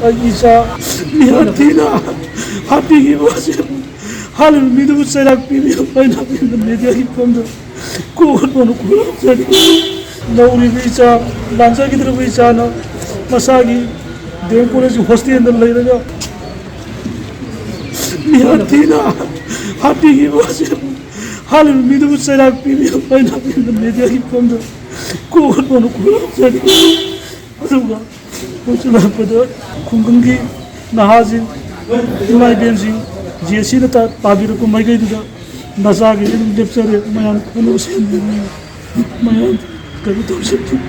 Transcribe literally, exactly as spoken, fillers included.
ꯑꯩꯒꯤ ꯏꯆꯥ ꯃꯤꯍꯥꯠ ꯊꯤꯅ ꯍꯥꯠꯄꯤꯈꯤꯕ ꯑꯁꯤ ꯍꯥꯠꯂꯤꯕ ꯃꯤꯗꯨꯕꯨ ꯆꯩꯔꯥꯛ ꯄꯤꯕꯤꯌꯨ ꯍꯥꯏꯅ ꯑꯩꯅ ꯃꯦꯗꯤꯌꯥꯒꯤ ꯐꯣꯟꯗ ꯀꯣꯛ ꯍꯟꯗꯣꯛꯅ ꯈꯨꯔꯨꯝꯖꯔꯤ꯫ ꯅꯧꯔꯤꯕ ꯏꯆꯥ, ꯂꯥꯟꯖꯈꯤꯗ꯭ꯔꯕ ꯏꯆꯥꯅ ꯃꯁꯥꯒꯤ ꯗꯤ ꯑꯦꯝ ꯀꯣꯂꯦꯖꯀꯤ ꯍꯣꯁꯇꯦꯜꯗ ꯂꯩꯔꯒ ꯃꯤꯍꯥꯠ ꯊꯤꯅ ꯍꯥꯠꯄꯤꯈꯤꯕ ꯑꯁꯤ ꯍꯥꯠꯂꯤꯕ ꯃꯤꯗꯨꯕꯨ ꯆꯩꯔꯥꯛ ꯄꯤꯕꯤꯌꯨ ꯍꯥꯏꯅ ꯑꯩꯅ ꯃꯦꯗꯤꯌꯥꯒꯤ ꯐꯣꯟꯗ ꯀꯣꯛ ꯍꯟꯗꯣꯛꯅ ꯈꯨꯔꯨꯝꯖꯔꯤ꯫ ꯑꯗꯨꯒ ꯍꯧꯖꯤꯛ ꯂꯥꯛꯄꯗ ꯈꯨꯡꯒꯪꯒꯤ ꯅꯍꯥꯁꯤꯡ, ꯏꯃꯥ ꯏꯕꯦꯟꯁꯤꯡ, ꯖꯦ ꯁꯤꯅ ꯇꯥ-, ꯇꯥꯕꯤꯔꯛꯄ ꯃꯥꯏꯀꯩꯗꯨꯗ ꯅꯆꯥꯒꯤꯗꯤ ꯑꯗꯨꯝ ꯂꯦꯞꯆꯔꯦ꯫ ꯃꯌꯥꯝ ꯄꯨꯝꯅꯃꯛ ꯁꯦꯝꯕꯤꯕꯅꯤ꯫ ꯃꯌꯥꯝ ꯀꯩꯅꯣ ꯇꯧꯖꯕꯅꯤ꯫